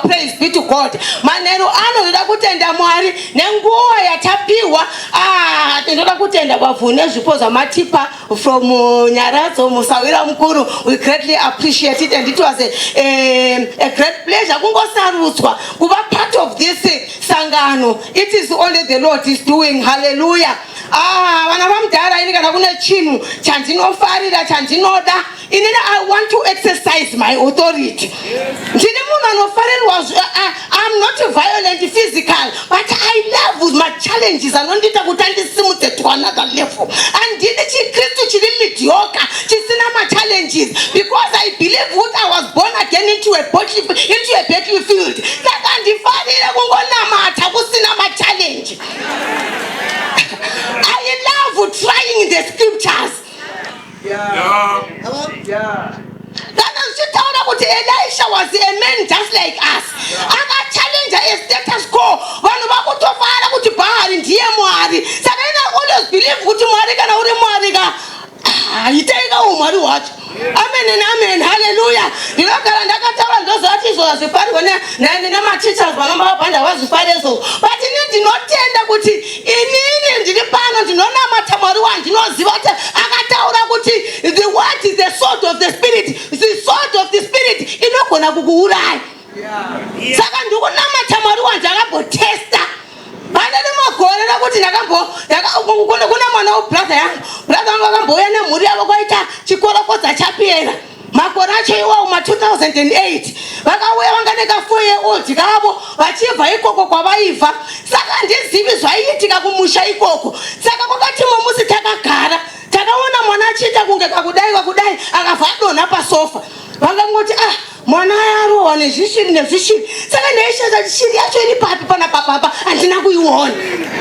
Praise be to God. Manheru ano ndoda kutenda Mwari nenguva yatapiwa. Ah, ndinoda kutenda bavhu nezvipo zvamatipa from Nyaradzo Musawira mukuru. We greatly appreciate it and it was a great pleasure kungosarudzwa kuva part of this sangano. It is only the Lord is doing. Hallelujah. Ah, vana vamudhara ini kana kune chinhu chandinofarira chandinoda inini I want to exercise my authority. Ndini munhu anofarirwa, I'm not violent physical, but I love my challenges anondiita kuti andisimudze to another level. Handidi chiKristu chiri mediocre chisina machallenges, because I believe kuti I was born again into a battlefield. Saka handifarire kungonamata kusina machallenge. I love trying the scriptures. Kana zvichitaura kuti Elisha was a man just like us, akachallenge a status quo, vanhu vakutofara kuti Bhaari ndiye Mwari. Saka ina always believe kuti Mwari, kana uri Mwari ka, itaika umwari hwacho. Amen and amen. Haleluya. Ndinogara ndakataura, ndoziva kuti izvo hazvifarirwe nemateachers vanomba vazvifare izvozvo, but ini ndinotenda kuti inini ndiri pano ndinonamata Mwari wandinoziva kuti akataura kuti the word is the sword of the spirit. The sword of the spirit inogona kukuuraya. Saka ndikunamata Mwari wandakambotesta. Pane rimwe gore rekuti kuna mwana webrother yangu, brother vangu vakambouya nemhuri yavo, kwaita chikorokodza chapera. Makore acho iwawo ma2008, vakauya vanga neka4 year old kavo vachibva ikoko kwavaibva. Saka handizivi zvaiitika kumusha ikoko. Saka kwakati musi takagara, takaona mwana achiita kunge kakudai kakudai, akabva adonha pasofa. Vakangoti, "Ah, mwana yarohwa nezvishiri nezvishiri." Saka ndaishata shiri yacho iri papi pana papapa, handina kuiona.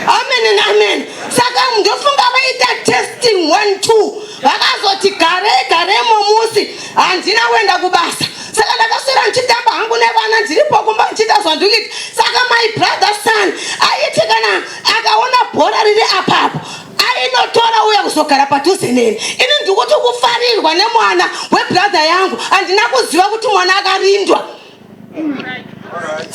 Amen and amen. Saka ndofunga vaita testing 1 2, vakazoti garei garemo. Musi handina kuenda kubasa, saka ndakaswera ndichitamba hangu nevana, ndiripo kumba ndichiita zvandikuita. Saka my brother son aiti kana akaona bhora riri apapo, ainotora uya kuzogara padhuze neni. Ini ndikuti kufarirwa nemwana webrother yangu, handina kuziva kuti mwana akarindwa.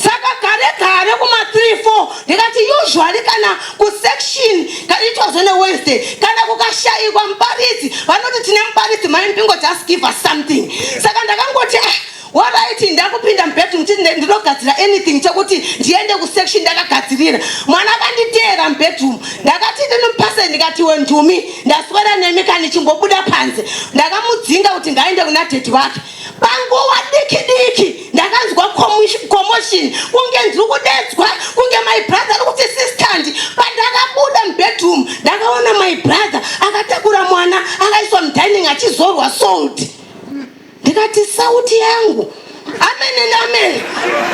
Saka gare gare kuma3 4, ndikati usually kana kusection kaitwa zvone Wednesday, kana kukashayikwa muparidzi, vanoti tine muparidzi Maimpingo, just give us something. Saka ndakangoti, "Ah, alright." Ndakupinda mubedroom chiti ndinogadzira anything chekuti ndiende kusection. Ndakagadzirira, mwana akanditeera mubedroom. Ndakati ndinopase, ndikati, "Wendumi, ndaswera nemi kani, chimbobuda panze." Ndakamudzinga kuti ngaende kuna daddy wake. Panguva diki diki ndakanzwa commotion, kunge ndiri kudedzwa, kunge my brother ari kuti, "Sister." Pandakabuda mubedroom, ndakaona my brother akatakura mwana, akaiswa mudining achizorwa salt. Ndikati, "Sauti yangu." Amen and amen.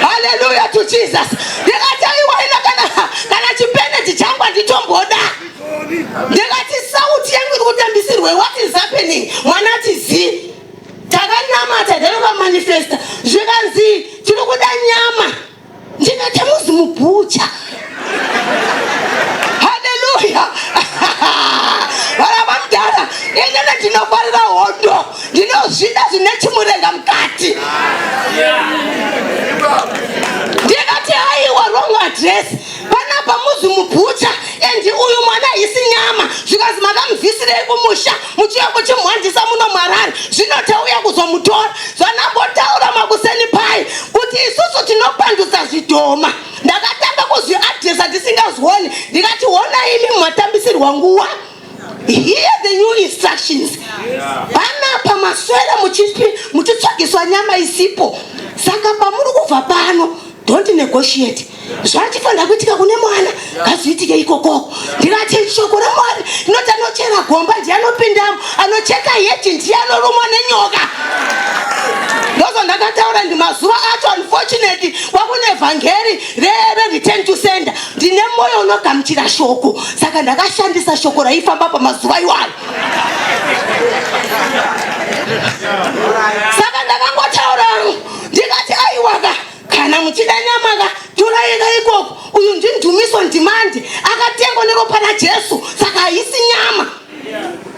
Haleluya to Jesus. Ndikati, "Aiwa, ina kana chipeneti changu handitomboda." Ndikati, "Sauti yangu iri kutambisirwe. What is happening?" Mwana ati zi. Takanamata, ndanokamanifesta, zvikanzi tiri kuda nyama. Ndikati, "Muzi mubhucha." Haleluya. Vana vamudhara, inene ndinofarira hondo, ndinozvida zvine chimurenga mukati. Ndikati, "Aiwa, wrong address panapa, muzi mubhucha, and uyu mwana haisi nyama." Zvikanzi, "Makamubvisirei kumusha muchiuya kuchimwandisa muno marari? Zvino tauya kuzomutora." Zvanambotaura makuseni pai kuti isusu tinopandutsa zvidhoma. Ndakatanga kuzviadresa ndisingazvioni. Ndikati, "Hona imi matambisirwa nguva. Hear the new instructions. Panapa maswera muchitsvagiswa nyama isipo. Saka pamuri kubva pano, don't negotiate. Zvachifanira kuitika kune mwana, ngazviitike ikokoko." Ndikati, "Shoko raMwari rinoti anochera gomba ndiye anopindamo, anocheka hedge ndiye anorumwa nenyoka." Ndozvo ndakataura. Ndi mazuva acho, unfortunately, kwakune vhangeri rereturn to sender. Ndine mwoyo unogamuchira shoko, saka ndakashandisa shoko raifamba pamazuva iwayo. Saka ndakangotaura, ndikati, "Aiwaka, kana muchida nyamaka, toraika ikoko. Uyu ndindumiso ndimandi, akatengwa neropa raJesu, saka haisi nyama."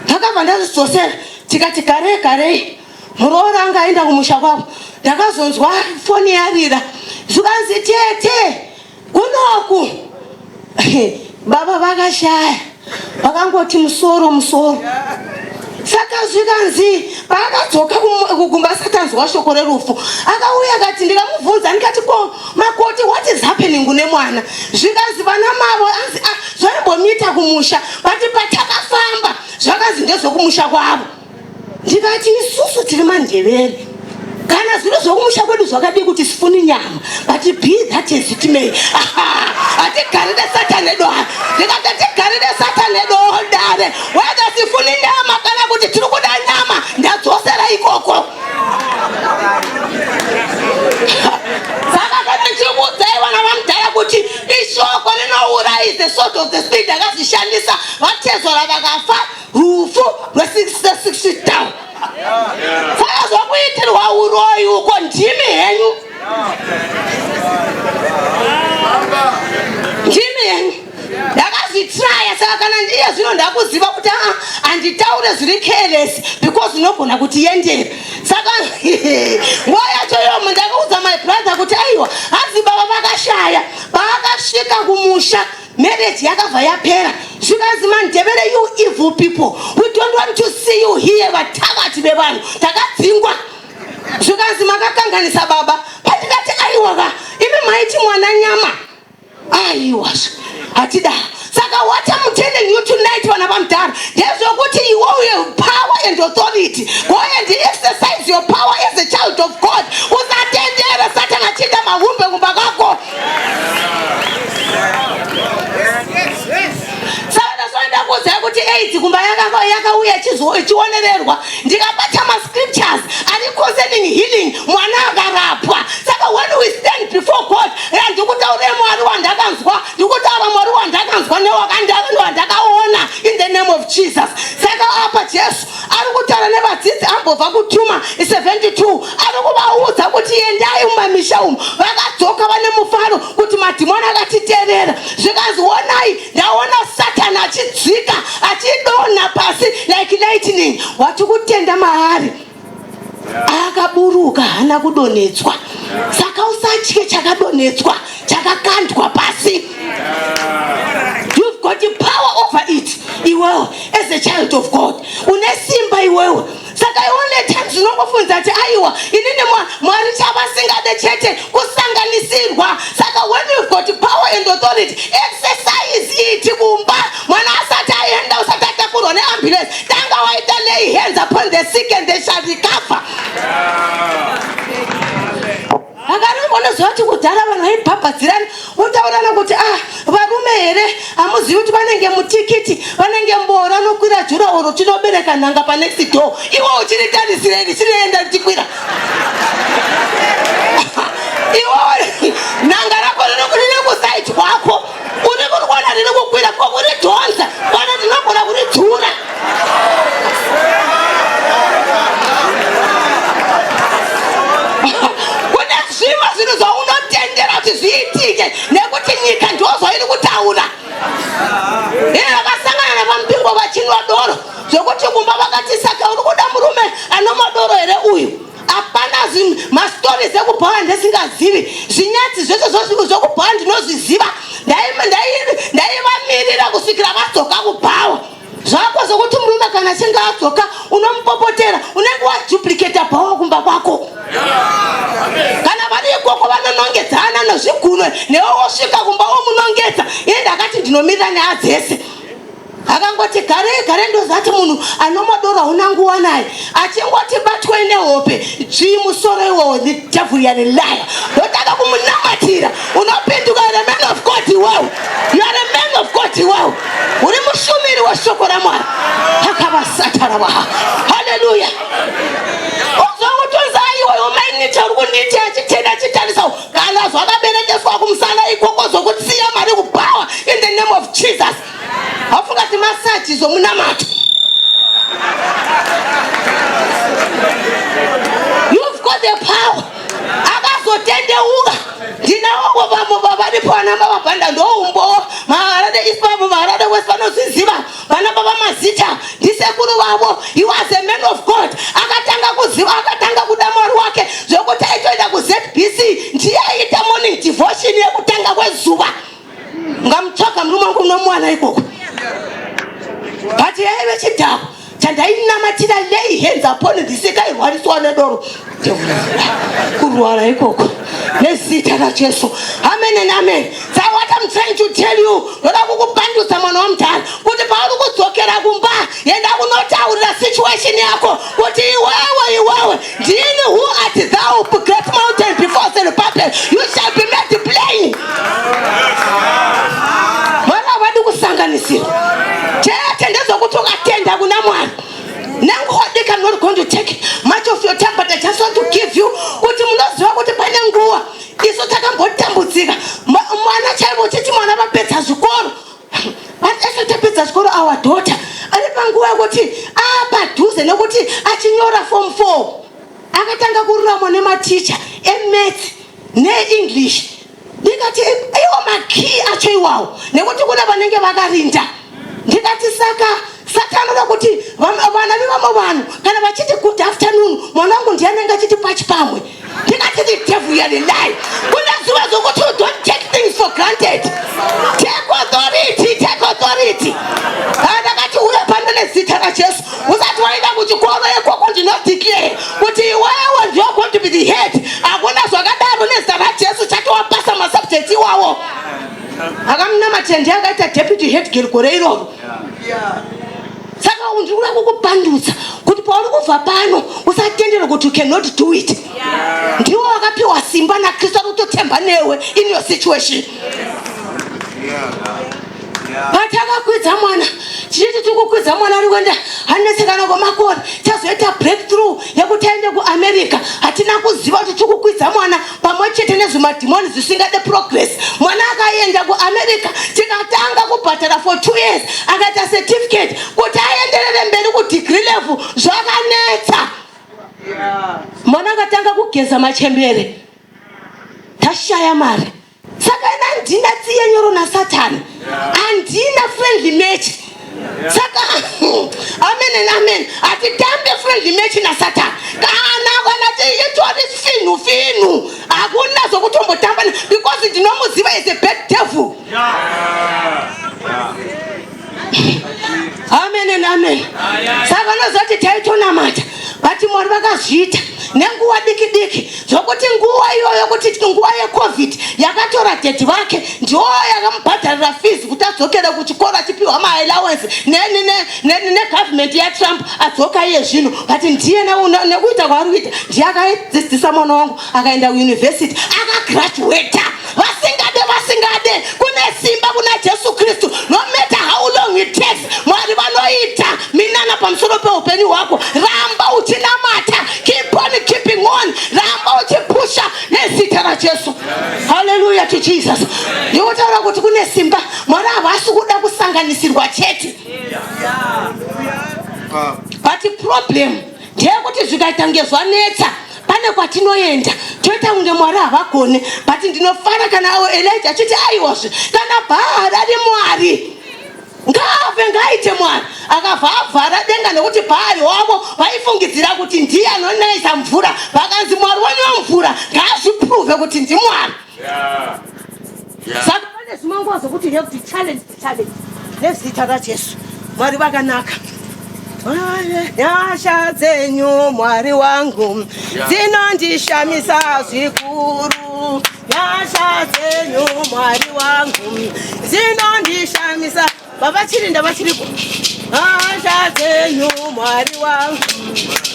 Ndakabva ndazvidzosera. Tikati garei garei, muroora anga aenda kumusha kwavo. Ndakazonzwa foni yarira. Zvikanzi Baba vakashaya, vakangoti musoro musoro. Saka zvikanzi paakadzoka kugumba asati anzwa shoko rerufu, akauya akati, ndikamubvunza ndikati, ko makoti, what is happening kune mwana? Zvikanzi vana mavo anzi, ah, zvaimbomuita kumusha, but patakafamba zvakanzi ndezvekumusha kwavo. Ndikati, isusu tiri maNdevere, kana zviri zvokumusha kwedu zvakadii kuti sifuni nyama? But be that as it may, hatigarire Satani edu. Ndikati, hatigarire Satani edu dare, whether sifuni nyama kana kuti tiri kuda nyama, ndadzosera ikoko. Saka kana ndichikuudzai, vana vamudhara, kuti ishoko rinouraya, the sword of the Spirit. Akazvishandisa, vatezvara vakafa rufu rwe66 down. Saka zvokuitirwa uroyi uko, ndimi henyu, ndimi henyu. Ndakazvitraya. Saka kana ndiye zvino ndakuziva kuti aa, handitaure zviri careless because unogona kutiyendera. Saka nguva yacho yomo ndakaudza my brother kuti aiwa, hanzi baba vakashaya. Paakasvika kumusha, marriage yakabva yapera. Zvikanzi, maNdevere, you evil people, we don't want to see you here, vatakati vevanhu. Takadzingwa. Zvikanzi makakanganisa baba. Pandikati, aiwaka, imi maiti mwana nyama, aiwa, hatida. Saka what I'm telling you tonight, vana vamudhara, ndezvokuti iwe you have power and authority. Go and exercise your power as a child of God. Usatendere Satan achiita mahumbe kumba kwako. Saka ndazoenda kuudzai kuti AIDS kumba yakauya ichionererwa. Ndikabata mascriptures ari concerning healing, mwana akarapwa. Saka when we stand before God, ndikutaurire Mwari wandakanzwa, ndikutaura Mwari wandakanzwa newandakaona in the name of Jesus. Saka apa Jesu ari kutaura nevadzidzi, ambobva kutuma 72, ari kuvaudza kuti endai mumamisha umu. Vakadzoka vane mufaro kuti madhimoni akatiteerera. Zvikanzi, onai, ndaona Satani achidzika, achidonha pasi like lightning. Wati kutenda maari akaburuka, haana kudonhedzwa. Saka usatye chakadonhedzwa, chakakandwa pasi. You've got the power over it iwewe as a child of God. Une simba iwewe. Saka ione times unongofunza kuti aiwa, inini Mwari chavasingade chete kusanganisirwa. Saka when you've got power and authority, exercise it kumba. Mwana asati aenda, usati atakurwa neambulance, tanga waita lay hands upon the sick and they shall recover. Akanombonoziva kuti kudhara vanhu vaibhabhadzirana, votaurana kuti, ah, varume here, hamuzivi kuti vanenge mutikiti, vanenge mboro, anokwira durawall, tinobereka nhanga panext door. Iwe uchiritarisirei richirienda richikwira? Iwe nhanga rako rine kuside kwako, uri kurikuona riri kukwira, kokuridhonza kana tinogona kuridzura. Kune zvimwe zvinhu zvaunotendera kuti zviitike nekuti nyika ndo zvairi kutaura. Ine vakasangana navamupingo vachinwa doro zvokuti kumba vakati, saka uri kuda murume anomwa doro here uyu? Hapana mastories ekubhawa ndesingazivi, zvinyatsi zvese zvokubhawa ndinozviziva. Ndaivamirira kusvikira vadzoka kubhawa. Zvako zvokuti murume kana achinge adzoka unomupopotera, unenge waduplicata bhawa kumba kwako. Kana vari ikoko vanonongedzana nozvigunwe, newe wosvika kumba womunongedza. Iye ndakati ndinomirira nyaya dzese. Akangoti garei gare, ndozati munhu anomwa doro hauna nguva naye. Achingoti batwei nehope, dzvii musoro iwowo, the devil, you are a liar. Ndotanga kumunamatira. Unopinduka. You are a man of God iwewe, you are a man of God iwewe, uri mushumiri weshoko raMwari. Akavasatarawaha. Haleluya. Ozokutonza, iwe umainita uri kundiita achitenda, achitarisa kana zvakaberekeswa kumusana ikoko zvokutsiya mari kubhawa, in the name of Jesus. Hafunga ti massage zomunamato. You've got the power. Akazotendeuka. Ndinawo vamwe varipo, vana vavabhanda, ndoumbowo maHarare East, maHarare West, vanozviziva vana baba mazita, ndisekuru vavo. He was a man of God. Akatanga kuziva, akatanga kuda Mwari wake zvokuti aitoenda kuZBC, ndiye aita morning devotion yekutanga kwezuva. Ngamutsvaga. Ndikatsvaga murume wangu unomuwana ikoko, but yaive chidhakwa chandainamatira. Lay hands upon this, ikairwariswa nedoro, kurwara ikoko nezita raJesu. Amen and amen. So what I'm trying to tell you, ndoda kukupandutsa, mwana wamudhara, kuti pauri kudzokera kumba, enda kunotaurira situation yako kuti iwewe, iwewe ndini. "Who art thou, great mountain? Before Zerubbabel you shall be made plain." Mwari havadi kusanganisirwa chete. Ndezvokuti ukatenda kuna Mwari nenguva diki. I'm not going to take much of your time, but I just want to give you kuti munoziva kuti pane nguva isu takambotambudzika. Mwana chaivo, uchiti mwana vapedza zvikoro, ese tapedza zvikoro, our daughter ari panguva yekuti apadhuze nekuti achinyora Form 4, akatanga kururamwa nematicha emaths neEnglish. Ndikati iwo makii acho iwawo, nekuti kuna vanenge vakarinda. Ndikati saka Satani oda kuti vana vevamwe vanhu kana vachiti "Good afternoon," mwana wangu ndiye anenge achiti pachi pamwe. Ndikati, "The devil, you are a lie." Kune zuva zokuti you don't take things for granted. Take authority, take authority. Ndakati uye pano nezita raJesu, usati waenda kuchikoro ikoko, ndinodeclare kuti iwewe ndiyo going to be the head. Hakuna zvakadaro nezita raJesu. Chatowapasa masubjects iwawo. Akamunamatira, ndiye akaita deputy head girl gore iroro. Saka ndiri kuda kukupandutsa kuti pauri kubva pano, usatendere kuti you cannot do it. Ndiwo wakapiwa simba naKristu, ari kutotemba newe in your situation. Patakakwidza mwana, tichiti tiri kukwidza mwana ari kuenda, anetsekana kwemakore, tazoita breakthrough yekuti aende kuAmerica. Hatina kuziva kuti tiri kukwidza mwana pamwe chete nezvimadhimoni zvisingade progress. Mwana akaenda kuAmerica, tikatanga kubhadhara for 2 years, akaita certificate. Kuti aenderere mberi kudegree level zvakanetsa. Mwana akatanga kugeza machembere, tashaya mari. Saka ina handina tsiye nyoro naSatani, handina friendly match. Saka amen and amen. Hatitambe friendly match naSatani. Kana itori finhu finhu, hakuna zvokutombotamba because ndinomuziva is a bad devil. Amen and amen. Saka nozoti taitonamata, but Mwari vakazviita nenguva diki diki, zvokuti nguva iyoyo, kuti nguva yeCovid yakatora daddy vake, ndiwo yakamubhadharira fees kuti adzokere kuchikoro, achipiwa maallowance negovernment yaTrump. Adzoka iye zvino, but ndiye nekuita kwaari kuita, ndiye akadzidzisa mwana wangu, akaenda kuuniversity, akagraduata. Vasingade, vasingade, kune simba kuna Jesu Kristu. No matter how long it takes, Mwari vanoita minana pamusoro peupenyu hwako. Ramba uchinamata, keep on keeping on, ramba uchipusha nezita raJesu. Haleluya to Jesus. Ndikutaura kuti kune simba. Mwari havasi kuda kusanganisirwa chete, but problem ndeyekuti zvikaita kunge zvanetsa, pane kwatinoenda toita kunge Mwari havagone. But ndinofara kana Elija achiti, "Aiwazve, kana Bhaari ari mwari, ngaave ngaaite mwari." Akabva avhara denga, nekuti Bhaari wavo vaifungidzira kuti ndiye anonayisa mvura. Vakanzi, "Mwari wenyu wemvura ngaazviprove kuti ndimwari." Saka pane zvimwe nguva zvokuti you have to challenge the challenge nezita raJesu. Mwari vakanaka. Nyasha dzenyu, Mwari wangu, dzinondishamisa zvikuru. Nyasha dzenyu, Mwari wangu, dzinondishamisa. Baba Chirinda vachiripo. Nyasha dzenyu, Mwari wangu,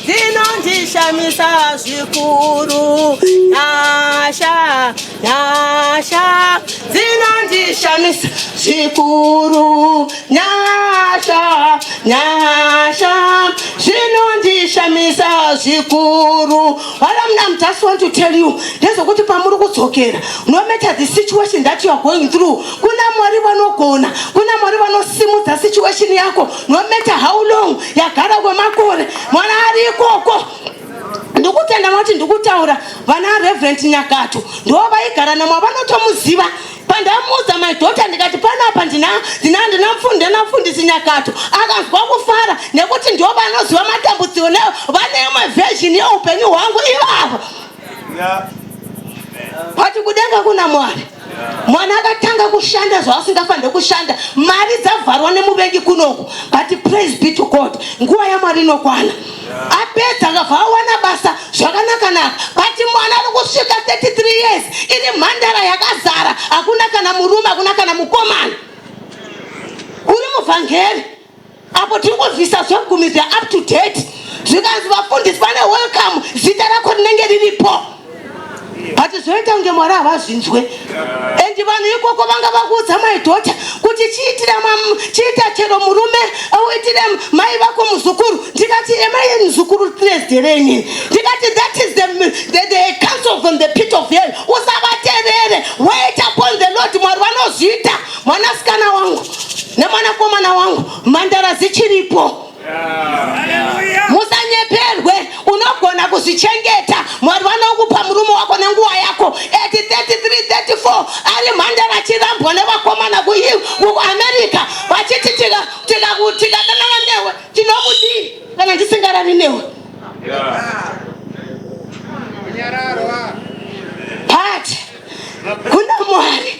dzinondishamisa zvikuru. Nyasha, nyasha dzinondishamisa zvikuru. Nyasha, nyasha zvinondishamisa zvikuru. What I'm just want to tell you ndezvekuti pamuri kudzokera, no matter the situation that you are going through, kuna Mwari vanogona, kuna Mwari vanosimudza situation yako, no matter how long yagara kwemakore. Mwana ari ikoko, ndikutenda mati ndikutaura vana Reverend Nyakato, ndo vaigara namwa, vanotomuziva. Pandamuudza my daughter, ndikati panapa ndina mufundisi Nyakato, akanzwa kufara nekuti ndo vanoziva matambudziko, vane imwe version yeupenyu hwangu ivavo. But kudenga kuna Mwari. Mwana akatanga kushanda zvaasingafanire kushanda, mari dzavharwa nemuvengi kunoku, but praise be to God, nguva yaMwari inokwana. Apedza akabva awana basa zvakanakanaka, but mwana ari kusvika 33 years iri mhandara yakazara, hakuna kana murume, hakuna kana mukomana. Uri muvhangeri apo tiri kubvisa zvegumi zve up to date, zvikanzi vafundisi vane welcome, zita rako rinenge riripo, but zvoita kunge Mwari havazvinzwe. And vanhu ikoko vanga vakuudza, my daughter, kuti chiitira chiita chero murume, uitire mai vako muzukuru. Ndikati, "Emai muzukuru thursday inini." Ndikati, "That is the counsel from the pit of hell. Usavaterere, wait upon the Lord, Mwari vanozviita." Mwanasikana wangu nemwanakomana wangu, mhandara dzichiripo, musanyeperwe. Unogona kuzvichengeta, Mwari vanokupa murume wako nenguva yako. At 33, 34 ari mhandara, achirambwa nevakomana kuAmerica, vachiti, "Tikadanana newe tinokudii kana ndisingarari newe?" But kuna Mwari.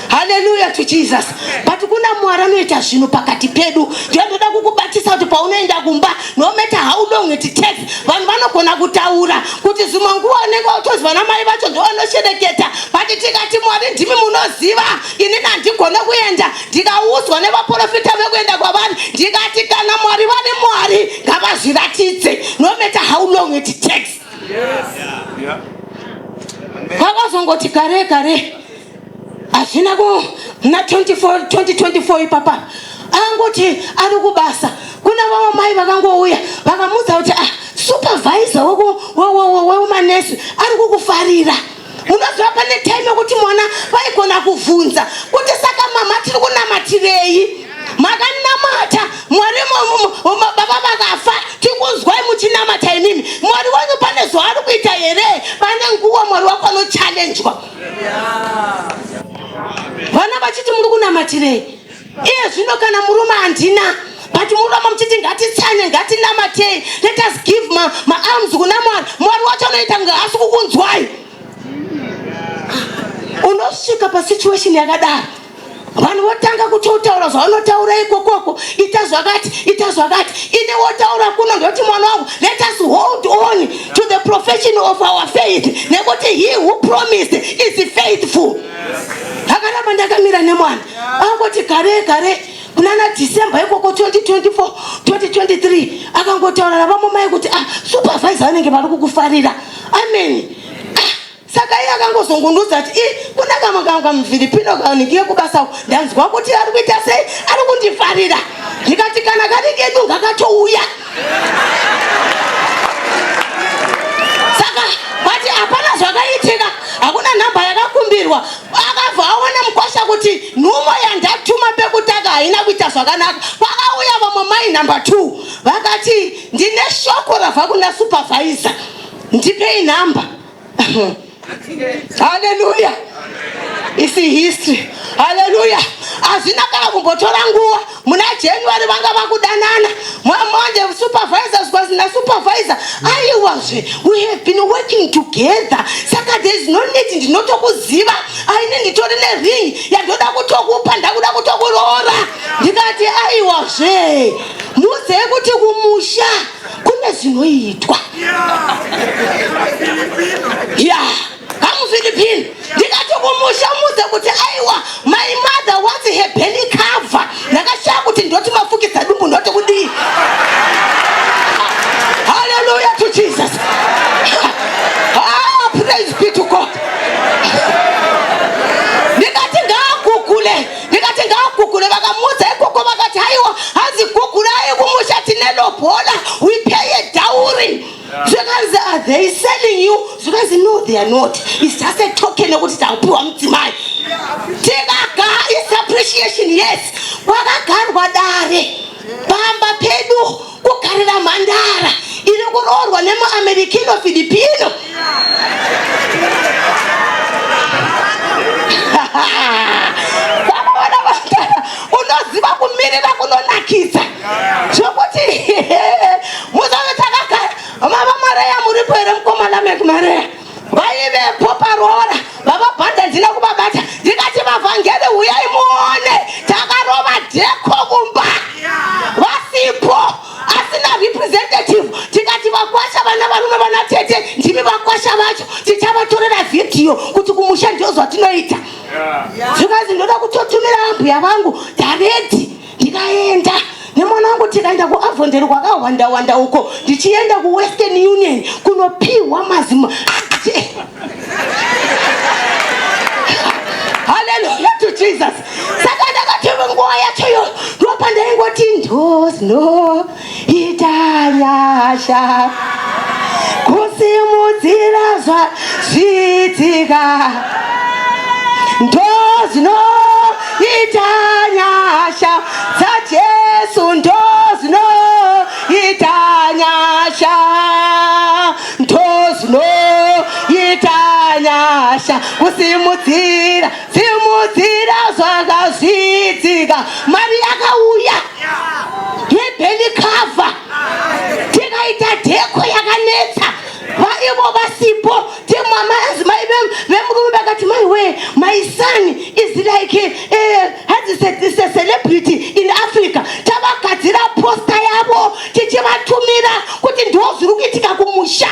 Hallelujah to Jesus. But kuna Mwari anoita zvinhu pakati pedu. Ndinotoda kukubatisa kuti paunoenda kumba, no matter how long it takes, vanhu vanogona kutaura kuti zvimwe nguva unenge utozi vana mai vacho ndo vanoshereketa, but tikati, "Mwari ndimi munoziva." Inini handigone kuenda, ndikaudzwa nevaprofita vekuenda kwavari. Ndikati, "Kana Mwari vari Mwari, ngavazviratidze, no matter how long it takes." Kwakazongoti kare kare, hazvina kuna 24, 2024 ipapa, angoti ari kubasa, kuna vamwe mai vakangouya vakamuudza kuti, "Ah, supervisor wemanesi ari kukufarira." Unoziva pane time yekuti mwana vaigona kuvhunza kuti, "Saka mama, tiri kunamatirei? Makanamata Mwari, baba vakafa, tikunzwai muchinamata imimi. Mwari wenyu pane zvaari kuita here?" Pane nguva Mwari wako anochallenjwa, vana vachiti, "Muri kunamatirei iye zvino kana murume handina?" But muramba muchiti, "Ngatitsanye, ngatinamatei, let us give maalms kuna Mwari." Mwari wacho anoita kunge haasi kukunzwai. Unosvika pasituation yakadaro, vanhu votanga kutotaura zvavanotaura ikokoko, "Ita zvakati, ita zvakati." Ine wotaura kuno, ndoti, "Mwana wangu, let us hold on to the profession of our faith, nekuti he who promised is faithful." Ndakaramba ndakamira nemwana. Angoti gare gare, kunana December ikoko 2024, 2023, akangotaura navamwe mai kuti, "Ah, supervisor vanenge vari kukufarira." Amen. Ah, saka iye akangozongundudza kuti, "I kuna kamwe kamufilipino kanikiye kubasa, ndanzwa kuti ari kuita sei, ari kundifarira." Ndikati, "Kana kari kedu ngakatouya." Saka but hapana zvakaitika, hakuna nhamba yakakumbirwa. Akabva aona mukwasha kuti nhumo yandatuma pekutanga haina kuita zvakanaka. Kwakauya vamwe mai namba 2, vakati, "Ndine shoko rabva kuna supervisor, ndipei nhamba." Haleluya, isi history. Haleluya. Hazvina kana kumbotora nguva, muna January vanga vakudanana. Manje supervisor zvikwazi nasupervisor, "Aiwazve, we have been working together, saka there is no need, ndinotokuziva. Aine nditori nering yandoda kutokupa, ndakuda kutokuroora." Ndikati, "Aiwazve, muzive kuti kumusha kune zvinoitwa ya kamufilipini." Ndikati, "Kumusha muze kuti, aiwa, my mother wants her belly cover." Ndakashaya kuti ndoti mafukidza dumbu, ndoti kudii. Hallelujah to Jesus. Ah, praise be to God. Ndikati ngaagugule, ndikati ngaagugule. Vakamudza ikoko, vakati, "Haiwa, hanzi gugulai, kumusha tine lobola, we pay a dowry." Zvikanzi, "Are they selling you?" Zvikanzi, "No, they are not, it's just a token yekuti takupiwa mudzimai." Tikaga is appreciation, yes. Kwakagarwa dare pamba pedu kugarira mhandara iri kuroorwa nemuamericano Filipino. Vakaona mhandara, unoziva kumirira kunonakidza zvokuti muzove takagara. Mava Mareya muripo here? Mukoma Lamek Mareya vaivepo paroora. Vavabhadha ndina paredhiyo kuti kumusha ndio zvatinoita. Zvikanzi ndoda kutotumira ambuya vangu direct. Ndikaenda nemwana wangu, tikaenda kuAvondale kwakawanda wanda uko, ndichienda kuWestern Union kunopiwa mazima. Haleluya to Jesus. Saka ndakati nguva yacho yo ndopandaingoti ndozvinoita nyasha kusimudzira zvazviitika, ndozvinoita nyasha dzaJesu, ndozvinoita nyasha, ndozvinoita nyasha kusimudzira simudzira zvakazviitika. Mari yakauya yebelly cover, tikaita decor yakanetsa vaivo vasipo. Mai vemurume vakati, "Maiwe, my son is like hanzi is a celebrity in Africa." Tavagadzira poster yavo, tichivatumira kuti ndo zviri kuitika kumusha.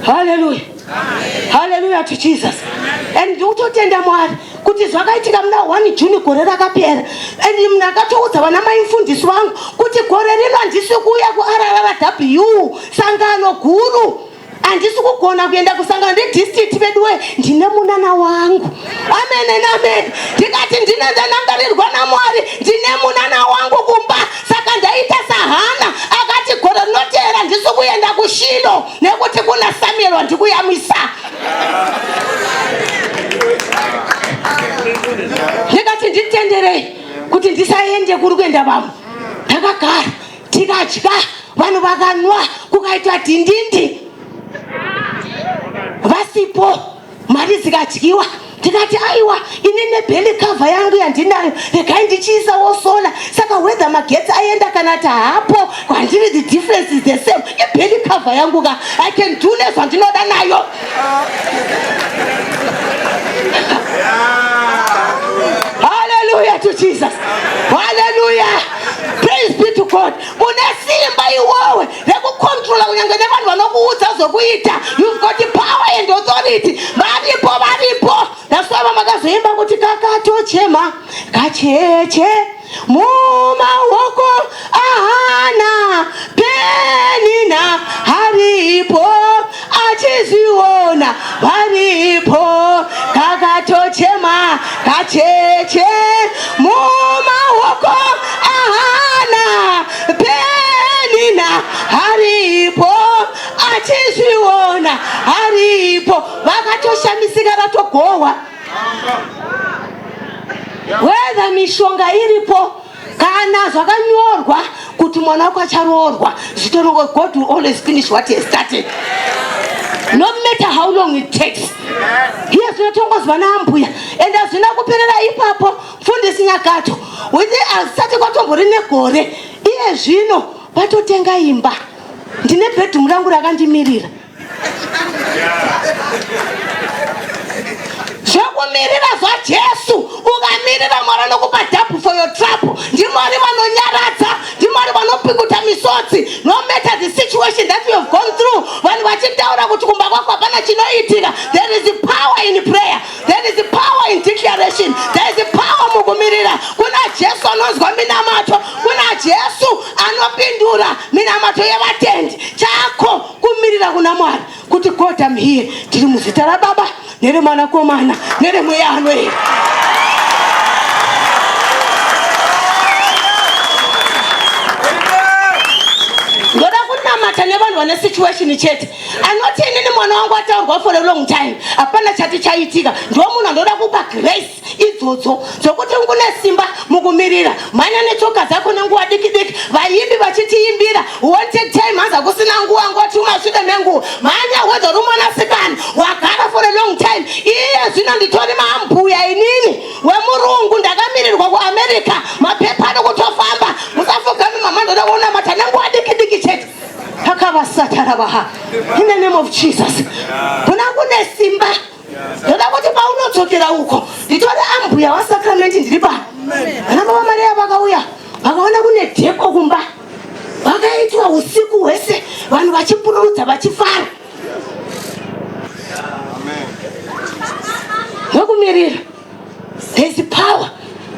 Haleluya, haleluya to Jesus. And ndikutotenda Mwari kuti zvakaitika muna 1 June gore rakapera. And munhu akatoudza vana mai mufundisi vangu kuti gore rino handisi kuuya kuRRW, sangano guru, handisi kugona kuenda kusangano redistrict veduwe, ndine munana wangu. Amen and amen. Ndikati ndine ndanangarirwa naMwari, ndine munana wangu kumba. Saka ndaita saHana akati gore rinoteera handisi kuenda kuShilo nekuti kuna Samuel wandikuyamwisa. Ndikati nditenderei kuti ndisaende kuri kuenda vamwe. Ndakagara, tikadya, vanhu vakanwa, kukaitwa dhindindi vasipo, mari dzikadyiwa. Ndikati aiwa, ini nebelly cover yangu yandinayo, regai ndichiisawo solar. Saka whether magetsi aenda kana ti hapo, kwandiri the difference is the same. Ibelly cover yangu ka, I can do nezvandinoda nayo. Hallelujah to Jesus, hallelujah, praise be to God. Une simba iwowe rekucontrola kunyange nevanhu vanokuudza zvokuita. You've got the power and authority. Varipo, varipo. That's why vamakazoimba kuti kakatochema kacheche mumaoko aHana, Penina haripo achizviona. Varipo, kakatochema kacheche mumaoko aHana, Penina haripo achizviona. Haripo, vakatoshamisika ratogohwa. Whether mishonga iripo kana zvakanyorwa kuti mwana wako acharoorwa, zvitorongo. God will always finish what he has started, no matter how long it takes. Iye zvinotongozwa naambuya. Ende hazvina kuperera ipapo. Mufundisi Nyakato, asati kwatombori negore, iye zvino vatotenga imba. Ndine bedroom rangu rakandimirira. Zvokumirira zvaJesu, ukamirira Mwari anokupa double for your trouble. NdiMwari vanonyaradza, ndiMwari vanopikuta misodzi. No matter the situation that you have gone through, vanhu vachitaura kuti kumba kwako hapana chinoitika, there is power in prayer, there is power in declaration, there is power mukumirira. Kuna Jesu anonzwa minamato, kuna Jesu anopindura minamato yevatendi. Chako kumirira kuna Mwari kuti, "God, am here." Tiri muzita raBaba nereMwanakomana nereMweya anoera. Ndoda kunamata nevanhu vane situation chete, anoti inini mwana wangu ataurwa for a long time, hapana chati chaitika. Ndo munhu andoda kupa grace idzodzo dzokuti ngune simba mukumirira. Mhanya netsoka dzako nenguva diki diki, vaimbi vachitiimbira, "Won't take time." Hanza kusina nguva, ngoti umasvike nenguva. Mhanya, whether uri mwanasikana wagara for a long time. Iye zvino nditori mambuya inini wemurungu, ndakamirirwa kuAmerica, mapepa ari kutofamba. Musafugami mama, ndoda kunamata nenguva diki diki chete. Akavasatarabaha, in the name of Jesus, kuna kune simba. Ndoda kuti paunodzokera uko, nditori ambuya wasakramenti, ndiri pano. Vana baba Maria vakauya, vakaona kune decor kumba. Hwakaitwa usiku hwese vanhu vachipururudza vachifara. Hwekumirira. There is power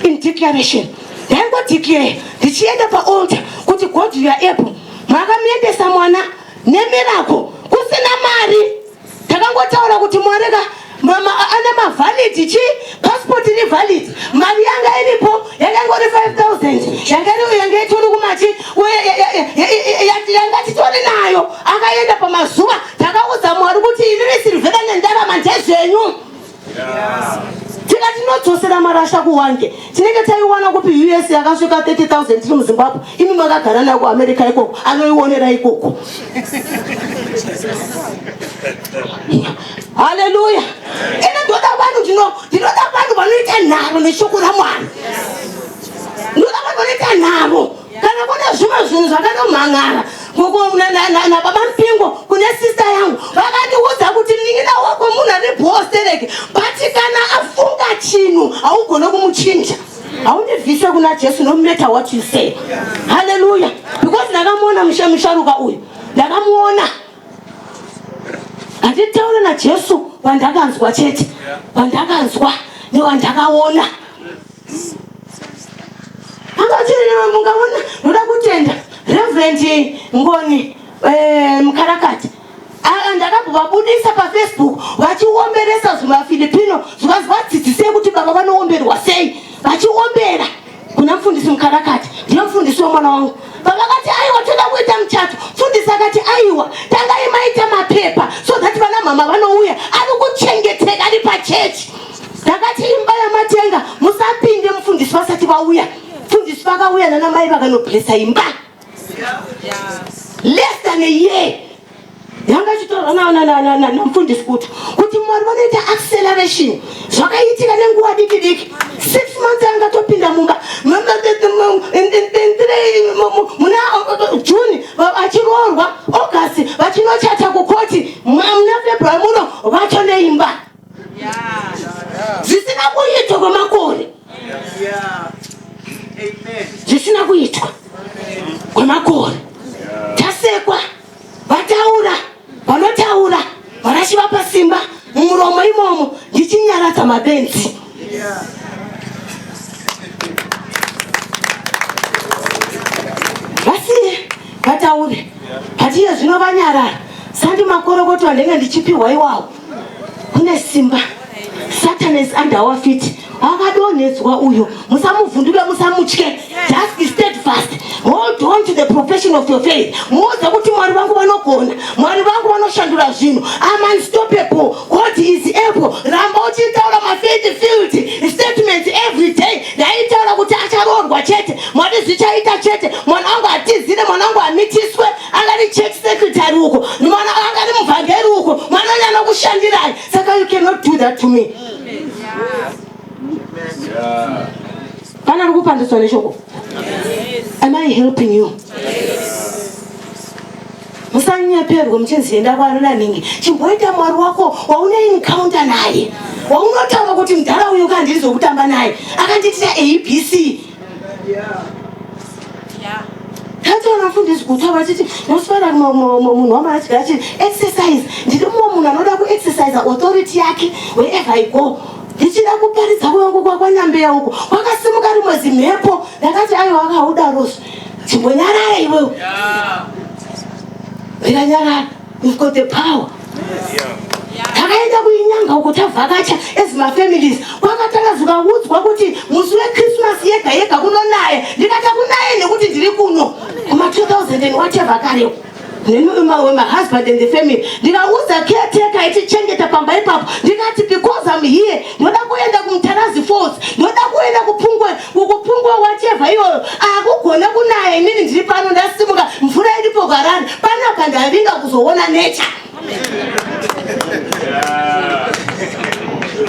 in declaration. Ndaingodeclare ndichienda paaltar kuti God you are able. Makamuendesa mwana nemiracle kusina mari. Takangotaura kuti Mwari ka mama ane mavalid chi passport iri valid mari yanga iripo yanga ingori 5000 yanga iri yanga itori kumachi yanga titori nayo akaenda pamazuva takaudza Mwari kuti inini sirivhera nendarama ndezvenyu tikatinodzosera marasha kuwange tinenge taiwana kupi us yakasvika 30000 tiri muzimbabwe imi makagara nayo kuamerica ikoko anoionera ikoko haleluya ene ndoda vanhu ndinoda vanhu vanoita nharo neshoko ramwari ndoda vanhu vanoita nharo kana kune zvimwe zvinhu zvakanomhan'ara nababa mupingo kune sista yangu vakandiudza kuti munin'ina wako munhu ane bhostereke but kana afunga chinhu haugone kumuchinja haundibvise kuna jesu no matter what you say haleluya because ndakamuona musharuka uyu ndakamuona handitaure najesu wandakanzwa chete wandakanzwa newandakaona Mungaona ndoda kutenda Reverend Ngoni eh, Mukarakati ndakambovabudisa pafacebook vachiomberesa zvimafilipino zvikanzi vadzidzisei kuti baba vanoomberwa sei vachiombera kuna mufundisi mukarakati ndiye mufundisi wemwana wangu baba vakati aiwa toda kuita muchato mufundisi akati aiwa tangai maita mapepa so that vana mhama vanouya ari kuchengeteka ari pachechi Ndakati imba yamatenga musapinde mufundisi vasati vauya. Mufundisi vakauya nana mai vakanoblessa imba. Less than a year. Yanga ichitorwa namufundisi kuti kuti Mwari vanoita acceleration zvakaitika nenguva diki diki. 6 months yanga topinda mumba muna June achiroorwa August vachinochata kukoti muna February muno vacho neimba. zvisina kuitwa kwemakore zvisina kuitwa kwemakore tasekwa vataura vanotaura varachivapa simba mumuromo imomo ndichinyaradza mabenzi vasiye vataure patiye zvino vanyarara sandi makorokoto andenge ndichipiwa iwawo kune simba satan is under our feet akadonhedzwa uyo musamuvhunduke musamutye just be steadfast hold on to the profession of your faith muudze kuti mwari vangu vanogona mwari vangu vanoshandura zvinhu am unstoppable god is able ramba uchitaura mafaith field statements every day ndaitaura kuti acharoorwa chete mwari zvichaita chete mwana wangu atizire mwana wangu amitiswe angari church secretary uko mwana angari muvhangeri uko mwana uyo anokushandirai saka you cannot do that to me pana ari kupandiswa neshoko am i helping you musanyeperwe muchinzi enda kwanona nhingi chimboita mwari wako waune encounter naye waunotaura kuti mudhara uyu kandizokutamba naye akandiitira abc Tataura mfundisi Guta vachiti noswera munhu wamwari achigara achiti exercise ndiri mumwe munhu anoda kuexercise authority yake wherever I go ndichida kuparidza kuvangu kwakwaNyambeya uko kwakasimuka rimwe zimhepo ndakati aiwa akaudarozvo chimbonyarara iwewe ndikanyarara You've got the power. Takaenda kuinyanga uko tavhakacha as mafamilies kwakatanga zvikaudzwa kuti musi wechristmas yega yega kunonaya ndikati kunaye nekuti ndiri kuno kuma 2000 and whatever kareko my husband and the family ndikaudza caretaker ichichengeta pamba ipapo ndikati because I'm here ndoda kuenda kumutarazi falls ndoda kuenda kupungwe kukupungwe whatever iyoyo akugona kunaya inini ndiri pano ndasimuka mvura iripo garari panapa ndavinga kuzoona nature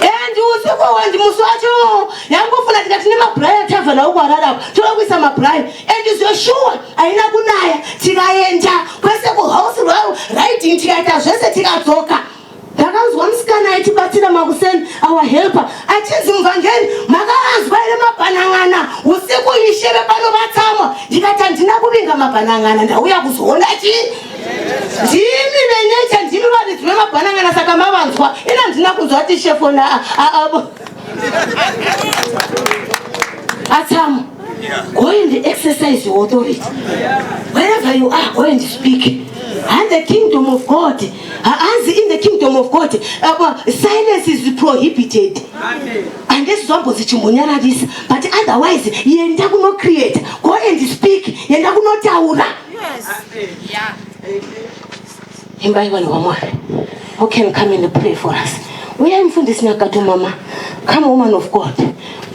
and usiku wendi musi wacho yangofuna tikati nemabhuraya tavha nawo kuharare apo toda kuisa mabhuraya and zveshuwa haina kunaya tikaenda kwese kuhouse riding tikaita zvese tikadzoka. Ndakanzwa musikana aitibatsira makuseni, our helper, achinzi muvhangeri, makaanzwa here mabhanan'ana usiku ishe vepano vatsamwa? Ndikati handina kuvinga mabhanan'ana, ndauya kuzoona chii? Ndimi venecha, ndimi varidzi vemabhanan'ana, saka mavanzwa. Ina handina kunzwa ati shefona atsamwa. Go and exercise your authority. Wherever you are, go and speak. And the kingdom of God, hanzi in the kingdom of God, silence is prohibited. Handisi zvambozi chimbonyararisa, but otherwise yenda kunocreate, go and speak, yenda kunotaura. Imbai vanhu vaMwari. Who can come and pray for us? Uyai mufundisi Nyakato mama. Come woman of God.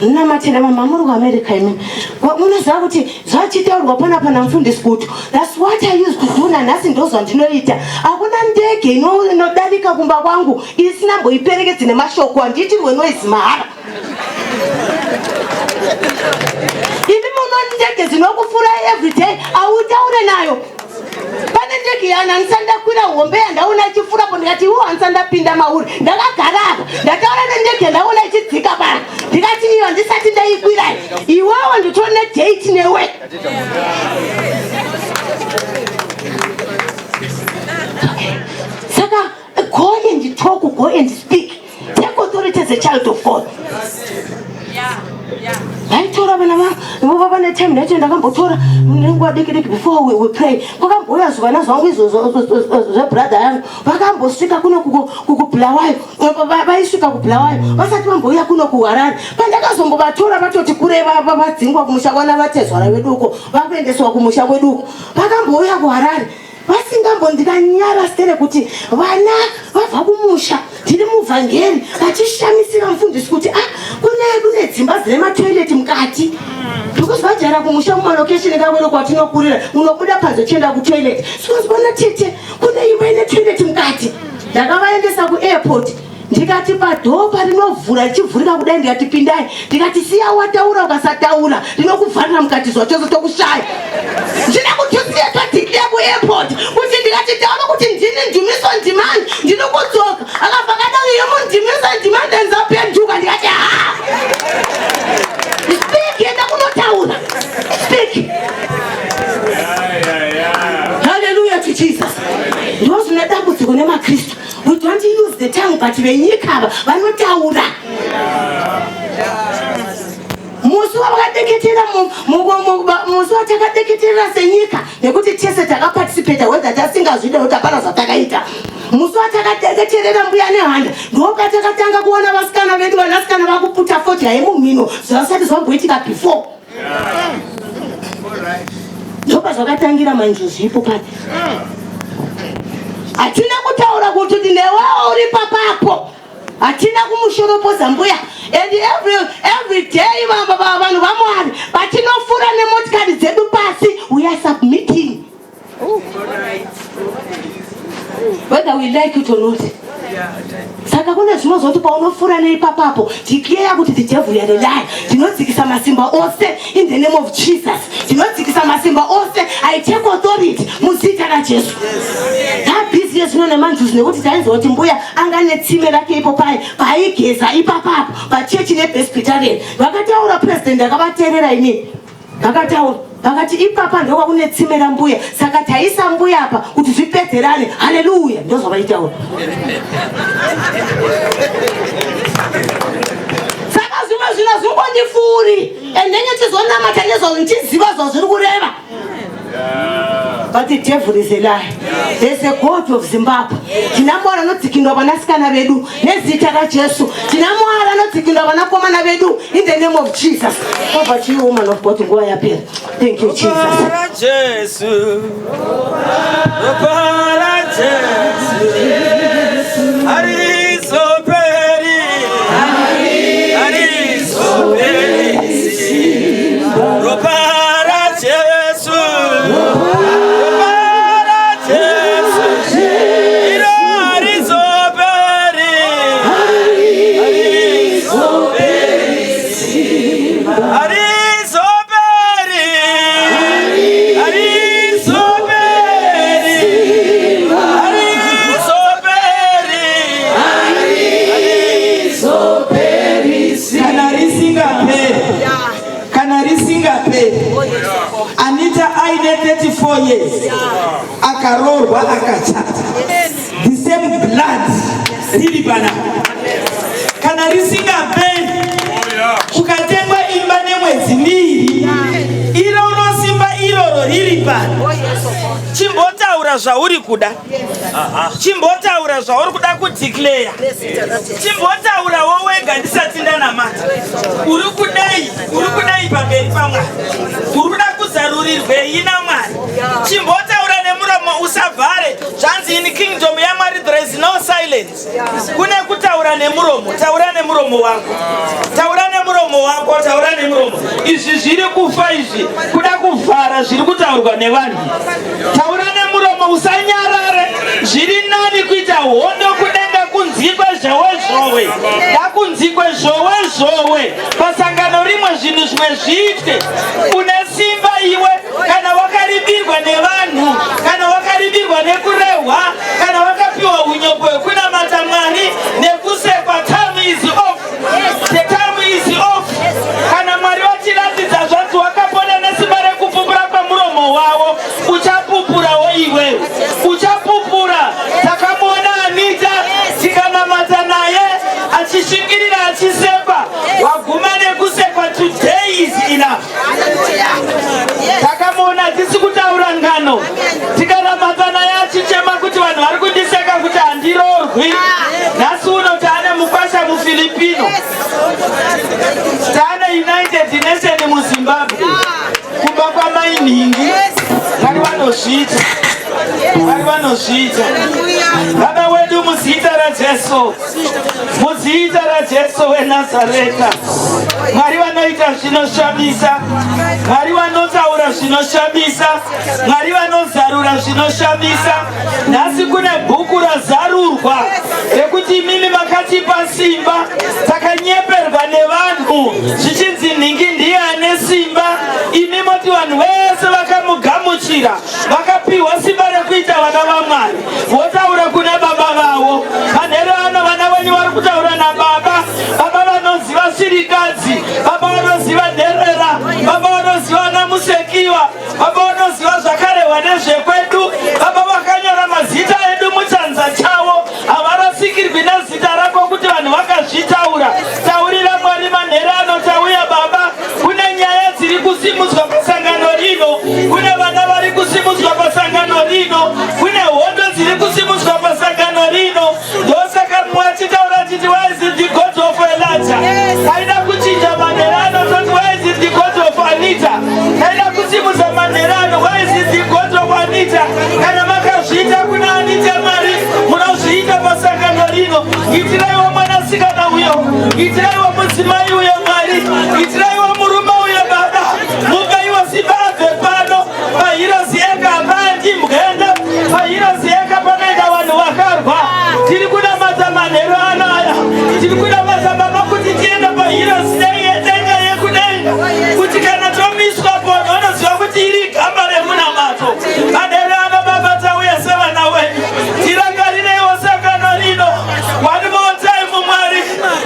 Munamatira mama muri kuAmerica imi. Munoziva kuti zvachitaurwa panapa namufundisi Gutu. That's what I used to do nanhasi ndozvandinoita. Hakuna ndege inodarika kumba kwangu isina mboiperekedzi nemashoko handiitirwe noise mahara. Imi muno ndege dzinokupfuura every day hautaure nayo. Pane ndege yana handisati ndakwira hombe yandaona ichipfuurapo ndikati iwo handisati ndapinda mauri. Ndakagara apa ndataura nendege ndaona ichidzika pano ndikati iyo handisati ndaikwira iwewo nditori nedate newe. Okay. Saka go and talk, go and speak. Take authority as a child of God. Vaitora vana vova vane time ndacho ndakambotora nenguva diki diki before we pray. Kwakambouya zvivana zvangu izvo zvebrother yangu vakambosvika kuno kuBulawayo, vaisvika kuBulawayo vasati vambouya kuno kuHarare. Pandakazombovatora vatoti kure vadzingwa kumusha kwana vatezvara vedu uko vakuendeswa kumusha kwedu uko, vakambouya kuHarare vasingambo ndikanyara stere kuti vana vabva kumusha ndiri muvhangeri vachishamisira mufundisi kuti ah kune dzimba dzine matoilet mukati because vajara kumusha kumalokesheni kakwero kwatinokurira unobuda panze uchienda kutoilet sikonzi bona tete kune imba ine toilet mukati. Ndakavaendesa kuairport ndikati padhoo parinovhura richivhurika kudai ndikati pindai, ndikati siya wataura ukasataura ndinokuvharira mukati zvachose tokushaya. Ndina kuti usiye twadeclare kuairport kuti ndikati taura kuti ndini Ndumiso Ndimani ndiri kudzoka. Akabva kadaro iyo muNdimiso Ndimani nzapenduka ndikati ha speak, enda kunotaura, speak. Hallelujah to Jesus. Ndo zvine dambudziko nemaKristu. We don't use the tongue, but venyika ava vanotaura. Musi wavakadeketera musi watakadeketerera senyika nekuti tese takaparticipata whether tasingazvide kuti hapana zvatakaita. Musi watakadeketerera mbuya nehanda ndopatakatanga kuona vasikana vedu vanasikana vakuputa fodya yemumhino zvasati zvamboitika before. Ndopa zvakatangira manjuzu ipo pano. Hatina kutaura kuti newewo uri papapo. Hatina kumushoropoza mbuya. And every day vanhu vaMwari vatinofura nemotikari dzedu pasi, we are submitting. Whether we like it or not. Saka kune zvinozoti paunofura neipapapo declare kuti the devil you are a liar. Ndinodzikisa masimba ose in the name of Jesus. Ndinodzikisa masimba ose. I take authority muzita raJesu. Tabhizi yezvino nemanjuzu nekuti tainzwa kuti mbuya anga netsime rake ipo pai paaigeza ipapapo pachechi nepresbyterian. Vakataura president akavateerera inini. Vakataura vakati ipapa ndokwa tsime rambuya saka taisa mbuya apa kuti zvipedzerane. Haleluya, ndozvavaitaura. Saka zvimwe zvinhu hazvingondifuri and ndenge tizonamata nezvazvo ndichiziva zvazviri kureva. But the devil is a lie. There's a God of Zimbabwe. Tina Mwari anodzikinura vanasikana vedu nezita raJesu. Tina Mwari anodzikinura vanakomana vedu in the name of Jesus. Over to you, woman of God. Nguva yapera. Thank you, Jesus. Ropa raJesu. Ropa raJesu. Harizoperi. Harizoperi. Ropa raJesu. Ropa raJesu. Iro harizoperi. Harizoperi. Harizoperi. Harizoperi. years akaroorwa, akachata. The same blood riri panapa. Kana risingaperi, ukatengwa imba nemwedzi 2, iroro simba iroro riri pano. Chimbotaura zvauri kuda, chimbotaura zvauri kuda kudeclare, chimbotaurawo wega ndisati ndanamata. Uri kudei? Uri kudei pamberi paMwari? Uri kuda kuzarurirwei naMwari? Chimbotaura nemuromo, usavhare. Zvanzi in kingdom yaMwari there is no silence. Kune kutaura nemuromo. Taura nemuromo wako, taura nemuromo wako, taura nemuromo. Izvi zviri kufa izvi, kuda kuvhara zviri kutaurwa nevanhu. Taura nemuromo, usanyarare. Zviri nani kuita hondo kudenga kunzikwe zhowe zhowe, ngakunzikwe zhowe zhowe pasangano rimwe, zvinhu zvimwe zviitwe. Une simba iwe. Kana wakaribirwa nevanhu, kana wakaribirwa nekurehwa, kana wakapiwa unyopo hwekunamata Mwari nekusekwa, time is off, the time is off. Kana Mwari vachiratidza, zvanzi wakapona nesimba rekupupura kwemuromo wavo. Uchapupurawo iwewe, uchapupura. Takamuona Anita, tikanamata naye achishingirira, achisekwa. Waguma nekusekwa, today is enough. Takamuona, tisi kutaura ngano, tikanamata naye achichema kuti vanhu vari kundiseka kuti handirorwi. Nhasi uno taane mukwasha muFilipino, taane United Nation muZimbabwe, kumba kwamainhingi. Mwari vanozviita, Mwari vanozviita. Baba wedu, muzita raJesu, muzita raJesu weNazareta, Mwari vanoita zvinoshamisa, Mwari vanotaura zvinoshamisa, Mwari vanozarura zvinoshamisa, nhasi kune bhuku razarurwa rekuti imimi makatipa simba. Takanyeperwa nevanhu zvichinzi nhingi ndiye ane simba. Imi moti vanhu vese vakamugamuchira vakapiwa simba rekuita vana vaMwari, votaura kuna Baba vavo. Manheru ano vana venyu vari kutaura nababa. Baba vanoziva shirikadzi, Baba vanoziva nherera, Baba vanoziva vana musekiwa, Baba vanoziva zvakarehwa nezvekwedu. Baba vakanyora mazita edu muchanza chavo, havarasikirwi nezita rako kuti vanhu vakazvitaura. Taurira Mwari manheru ano. Tauya Baba, kune nyaya dziri kusimudzwa pasangano rino, kune vana vari kusimudzwa pasangano rino, kune hondo dziri kusimudzwa pasangano rino. Ndosaka mumwe achitaura achiti, "Why is it the God of Elijah?" Taida kuchinja manheru ano, toti, "Why is it the God of Anita?" Taida kusimudza manheru ano, "Why is it the God of Anita?" Kana makazviita kuna Anita, Mwari munozviita pasangano rino. Itiraiwo mwanasikana uyo, itiraiwo mudzimai uyo, Mwari, itiraiwo murume uyo. Baba, mupeiwo simba abve pano. PaHeroes Acre hapaendi mbwende, paHeroes Acre panoenda vanhu vakarwa. Tiri kunamata manheru anaya, tiri kunamata Baba kuti tiende paHeroes Denga yekudenga, kuti kana tomiswa pono vanoziva kuti iri gamba remunamato. Manheru ano Baba, tauya sevana wenyu, tirangarireiwo sangano rino. One more time, Mwari,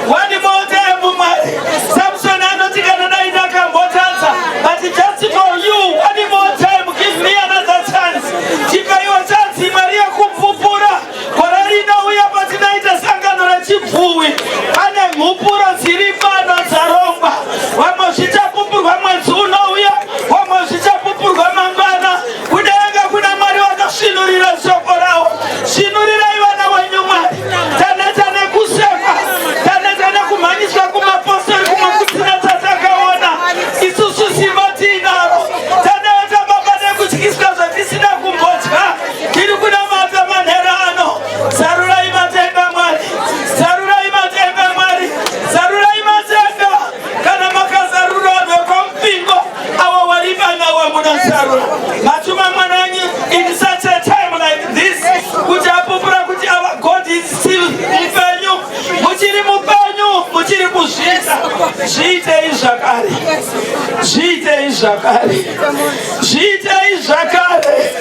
one more time, Mwari. Samson anoti, "Kana dai ndakambotadza, but just for you, one more time, give me another chance." Tipaiwo chance, Mwari, yekupupura. Gore rinouya patinoita sangano rechibvuwi, pane mhupuro dziri pano dzarongwa. Vamwe zvichapupurwa mwedzi unouya, vamwe zvichapupurwa mangwana. Kudenga kuna Mwari vakasvinurira shoko ravo. Svinurirai vana venyu, Mwari. Taneta nekusekwa, taneta nekumhanyiswa kumapostori kumwe kusina chatakaona. Isusu simba tiinaro. Taneta Baba nekutyiswa zvatisina kumbotya. Tiri kunamata manheru ano. Zarurai matenga, Mwari, zarurai matenga, Mwari, zarurai matenga. Kana makazarura vanhu vekwamupingo avo vari panawa, munozarura. Matuma mwana wenyu in such a time like this kuti apupura kuti our God is still mupenyu. Muchiri mupenyu, muchiri kuzviita. Zviitei zvakare, zviitei zvakare, zviitei zvakare,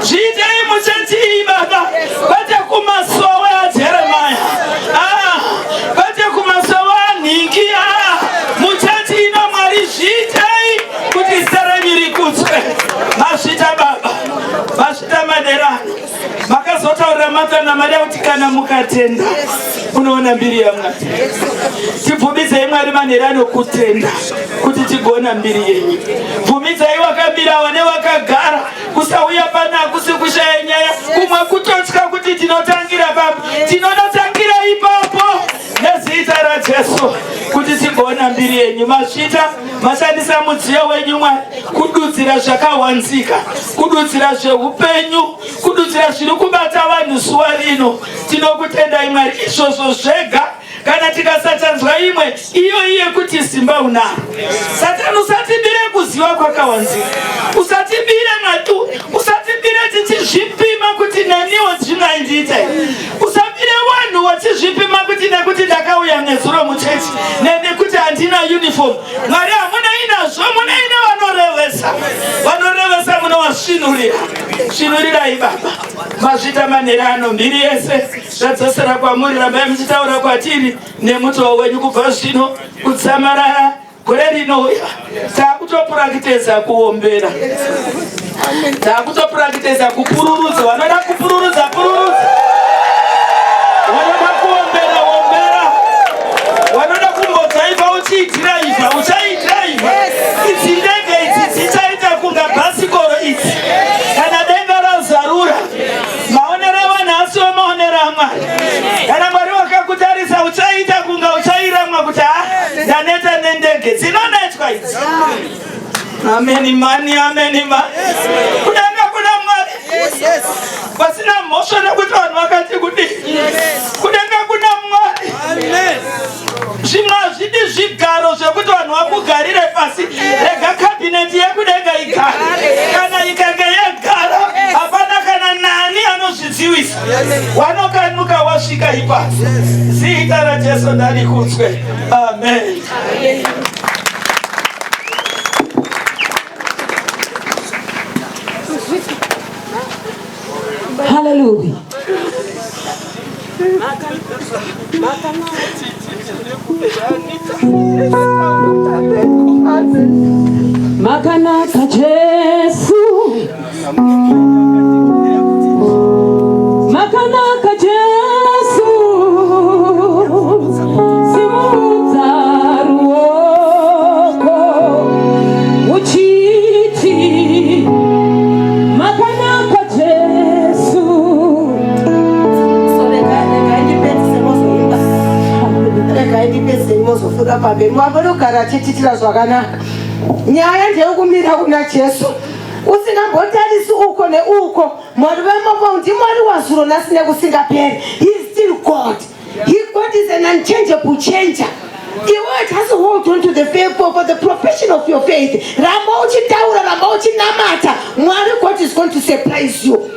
zviitei muchetii Baba, kwete kumasowe aJeremaya, ah, kwete kumasowe anhingi, ah, muchechi ino. Mwari, zviitei kuti zita renyu rikudzwe. Mazvita Baba. Marta naMaria kuti kana mukatenda unoona mbiri yaMwari. Tibvumidzei Mwari manheru ano kutenda kuti tigoona mbiri yenyu. Bvumidzai wakamira nevakagara kusauya pano hakusi kushaya nyaya, kumwe kutotya kuti tinotangira papi, tinonotangira ipapo nezita raJesu kuti tigoona mbiri yenyu. Mazvita, mashandisa mudziyo wenyu Mwari kududzira zvakawanzika, kududzira zveupenyu, kududzira zviri kubata vanhu zuva rino. Tinokutendai Mwari, izvozvo zvega kana tikasachanzwa imwe iyo iye kuti simba unaro. Satani, usatibire kuziva kwakawanzika, usatibire matu, usatibire tichizvipima kuti neniwo zvingaindiita. Usabire vanhu vachizvipima kuti nekuti ndakauya nezuro muchechi nekuti handina uniform. Mwari, hamuna inazvo, muna ine vanorevesa, vanorevesa munovasvinurira. Svinurirai Baba. Mazvita manheru ano, mbiri yese zvadzosera kwamuri. Rambai muchitaura kwatiri nemutoo wenyu kubva zvino kutsamarara gore rinouya. Takutopurakiteza kuombera, takutopurakiteza kupururudza. Vanoda kupururudza, pururudza. Vanoda kuombera, ombera. Vanoda kumbodhiraivha, uchiidhiraivha, uchaidhiraivha. Idzi ndege idzi dzichaita kunga bhasikoro idzi kana denga razarura. Maonero evanhu asiwo maonero aMwari. Kana Mwari wakakutarisa uchaita kunga uchairamwa kuti ha, ndaneta nendege dzinonetwa idzi. Ameni mani, ameni mani. Kudenga kuna Mwari pasina mhosva nekuti vanhu vakati kudii. Kudenga kuna Mwari. Zvimwe hazvidi zvigaro zvekuti vanhu vakugarire pasi. Rega kabhineti yekudenga igare. Kana ikange yegara, hapana kana nani anozvidziwisa. Wanokanuka wasvika ipapo. Zita raJesu ndarikudzwe. Amen. Hallelujah. Makanaka Jesu. Makanaka Jesu. Simudza ruoko uchiti makanaka Jesu. So regai ndipedzise mozoimba. Regai ndipedzise mozofuka pamberi. Mwari vanogara achitiitira zvakanaka. Nyaya ndeyekumira kuna Jesu. Usingambotarisi uko neuko. Mwari vemambo ndiMwari wazuro nhasi nekusingaperi. He is still God. He God is an unchangeable changer. Iwe just hold on to the faith for the profession of your faith. Ramba uchitaura, ramba uchinamata. Mwari God is going to surprise you.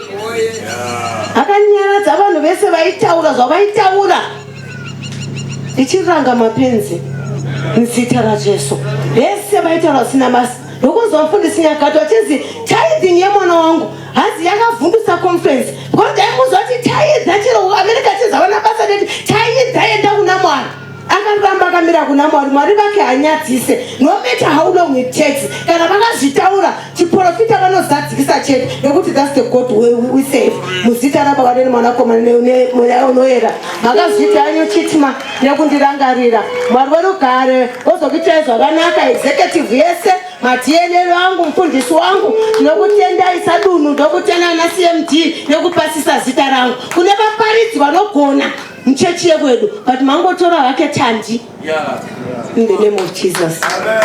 Akanyaradza vanhu vese vaitaura zvavaitaura. Ndichiranga mapenzi muzita raJesu. Vese vaitaura zvisina basa. Ndokunzwa mufundisi Nyakato achinzi tithing yemwana wangu hanzi yakavhundusa conference, because ndaimuziva kuti tithe chero America chinzi havana basa neti tithe, enda kuna Mwari. Akaramba akamira kuna Mwari. Mwari vake hanyadzise, no matter how long it takes. Kana vakazvitaura chiprofita, vanozadzikisa chete, nekuti that's the God we serve. Muzita raBaba neMwanakomana neMweya Unoyera. Makazviita anyu chitima nekundirangarira. Mwari werugare ozokuitai zvakanaka, executive yese, maDNL angu, mufundisi wangu, tinokutendai sadunhu. Ndokutenda na CMD nekupasisa zita rangu. Kune vaparidzi vanogona muchechi yekwedu, but mangotora hake tandi. In the name of Jesus. Amen.